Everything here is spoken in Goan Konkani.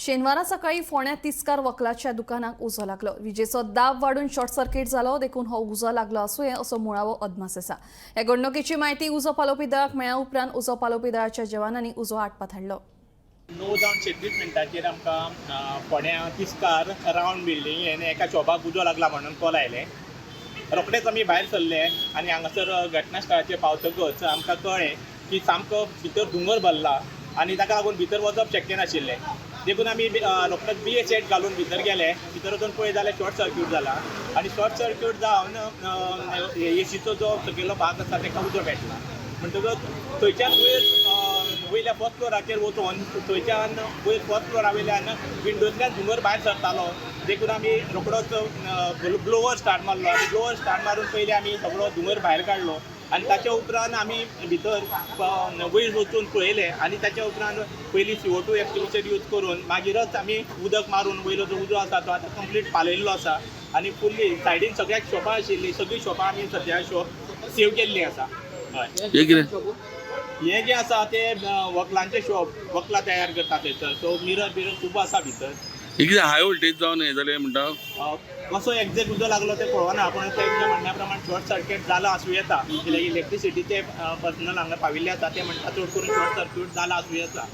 शेनवारा सकाळी फोंड्या तिस्कार वकलाच्या दुकानाक उजो लागलो. विजेचो दाब वाडून शॉर्ट सर्किट जालो, देखून हो उजो लागलो आसूं असो मुळावो अदमास आसा. ह्या घडणुकेची म्हायती उजो पालोवपी दळाक मेळ्ळ्या उपरांत उजो पालोवपी दळाच्या जवानांनी उजो आटपात हाडलो. 9 जावन 36 मिनटांचेर आमकां फोंड्यां तिस्कार रावंड बिल्डींग हें एका शॉपाक उजो लागला म्हणून कॉल आयलें. रोखडेच आमी भायर सरले आनी हांगासर घटनास्थळाचेर पावतकच आमकां कळ्ळें की सामको भितर धुंगर भरला आनी ताका लागून भितर वचप शक्य नाशिल्लें. देखून आमी रोखडेच बी एच एट घालून भितर गेले. भितर वचून पळयत जाल्यार शॉर्ट सर्क्यूट जाला आनी शॉर्ट सर्क्यूट जावन एसीचो जो सकयलो भाग आसा ताका उजो पेटला. म्हणटकच थंयच्यान वयर वयल्या फर्स्ट फ्लोराचेर वचून, थंयच्यान वयर फर्स्ट फ्लोरा वयल्यान विंडोंतल्यान धुंवर भायर सरतालो. देखून आमी रोखडोच ब्लोवर स्टार्ट मारलो आनी ब्लोवर स्टार्ट मारून पयलीं आमी सगळो धुंवर भायर काडलो आनी ताच्या उपरांत आमी भितर वयर वचून पळयलें आनी ताच्या उपरांत पयलीं CO2 extinguisher use करून मागीरच आमी उदक मारून वयलो जो उजो आसा तो आतां कंप्लीट पालयल्लो आसा. आनी फुल्ली सायडीन सगळ्याक शॉपां आशिल्लीं, सगळीं शॉपां आमी सद्या शॉप सेव केल्लीं आसा, हय. हे कितें? हे जे आसा ते वकलांचे शॉप, वकलां तयार करता थंयसर. सो मिरर बिरर खूब आसा भितर. हे कितें हाय वोल्टेज जावन हें जालें म्हणटा? कसो एक्झॅक्ट उजो लागलो तें कळना, पूण तेंच्या म्हणण्या प्रमाण शॉर्ट सर्किट जाला आसूं येता, कित्याक इलेक्ट्रिसिटीचे पर्सनल हांगा पाविल्ले आसा, ते म्हणटा चड करून शॉर्ट सर्किट जाला आसूं येता.